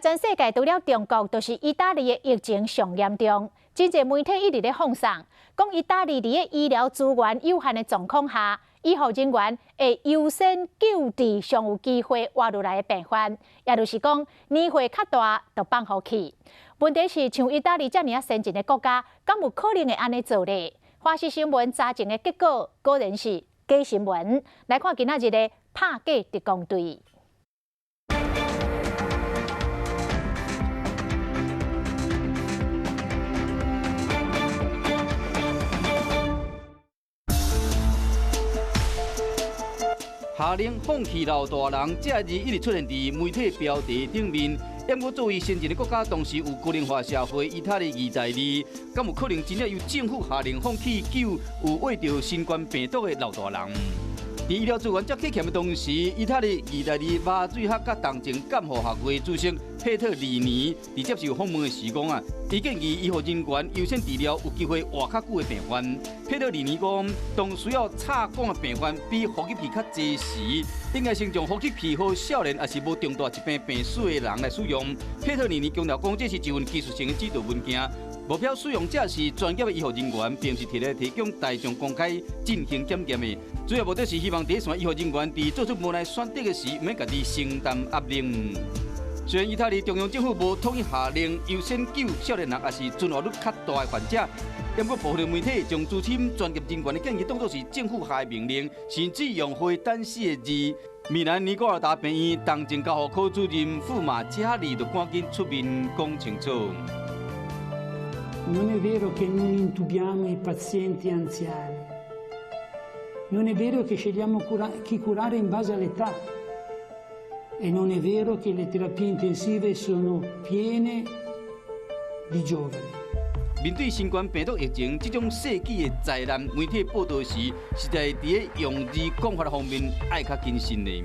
全世界除了中國，就是意大利的疫情上嚴重。真濟媒體一直咧放送，講意大利佇咧醫療資源有限的狀況下，醫護人員會優先救治上有機會活落來的病患，也就是講年歲較大就放予去。問題是，像意大利遮爾仔先進的國家，敢有可能會按呢做咧？華視新聞查證的結果，果然是假新聞。來看今仔日的拍假特工隊。下令放棄老大人，這个字一直出現佇媒體標題頂面。毋過作為先進的國家，同時有高齡化社會，意大利意大利，敢有可能真正由政府下令放棄救有患著新冠病毒的老大人？佇醫療資源遮缺欠的同時，意大利、意大利麻醉學佮重症監護學會主席佩特里尼佇接受訪問的時講啊，伊建議醫護人員優先治療有機會活較久的病患。佩特里尼講，當需要插管的病患比呼吸器較濟時，應該先將呼吸器予少年抑是無重大疾病病史的人來使用。佩特里尼強調講，這是一份技術性的指導文件。目標使用者是專業的醫護人員，並毋是提來提供大眾公開進行檢驗的。主要目的是希望第一線醫護人員佇做出無奈選擇的時，毋免家己承擔壓力。雖然意大利中央政府無統一下令優先救少年人，抑是存活率較大的患者，毋過部分媒體將資深專業人員的建議當作是政府下的命令，甚至用“非但四個字。米蘭尼古爾達病院重症監護科主任駙馬加里就趕緊出面講清楚。 Non è vero che non intubiamo i pazienti anziani. Non è vero che scegliamo chi curare in base all'età. E non è vero che le terapie intensive sono piene di giovani. 面對新冠病毒疫情這種世紀的災難，媒體報道時，實在佇咧用字講法方面愛較謹慎的。